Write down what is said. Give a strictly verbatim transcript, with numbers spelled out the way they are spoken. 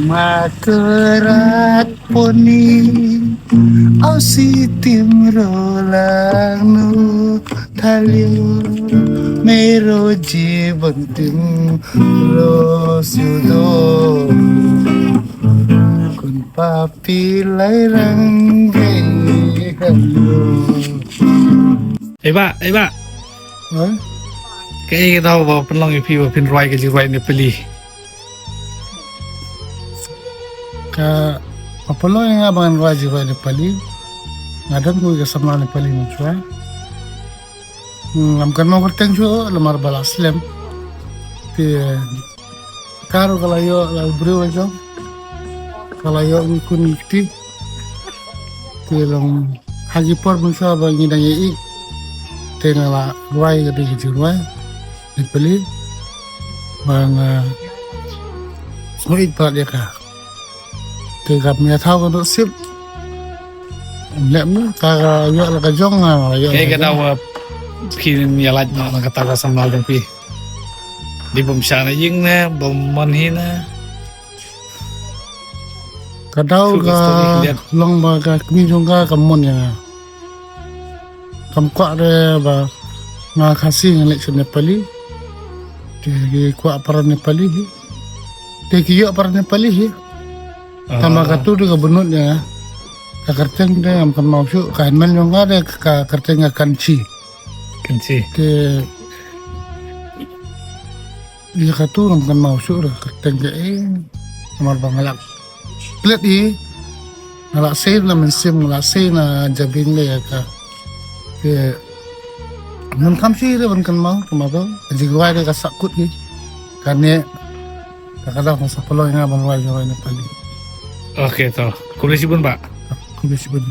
Makerat poni au sitim rolang nu thalio mero jibantim ro sudo kun papi lai rang gei halo. Eba, eba. Hah? Kaei ka daw ba pynlong ïa phi ba phin rwai ka jingrwai Nepali? Ka, ka pynlong ïa nga ba ngan rwai jingrwai Nepali. Nga don kawei ka samla Nepali mynshuwa. Hmm, ngam kynmaw kyrteng shuh namar ba la slem. Te ka ruh ka la ïoh la u briew la jong. Ka la ïoh ngi khun ngi kti. Te long ha ki por mynshuwa ba ngi dang ïa ïeit. Te nga la rwai ka dei ka jingrwai Nepali. Ba nga sngewbha ïa ka. Te ka mia thaw ka dok sip. Lem ka ïoh la ka jong nga la ïoh. Kaei ka daw ba phin ïa lait noh na kata ka samla jong phi? Dei bym shah na ïing ne bym mon hi ne? Ka daw ka long ba ka kmie jong ka ka mon ïa nga. Kam kwah de ba nga Khasi nga leit sha Nepali. Te ki kwah para Nepali hi. Te ki ïoh para Nepali hi. Tama katu de ka bynnud ïa nga. Ka kyrteng de ngam kynmaw shuh, ka hynmen jong ka de ka kyrteng ka Kanchi. Kanchi. Te ïa katu ngam kynmaw shuh re kyrteng kaei. Namar ba nga la klet hi. Nga la sei na mynsiem, nga la sei na jabieng de ïa ka. Te ngam kham shuh re ban kynmaw kumta. Ka jingrwai de ka sah kut hi. Kane ka ka daw ka sa pynlong ïa nga ban rwai jingrwai Nepali. Okay to. Khublei shibun bah. Khublei shibun.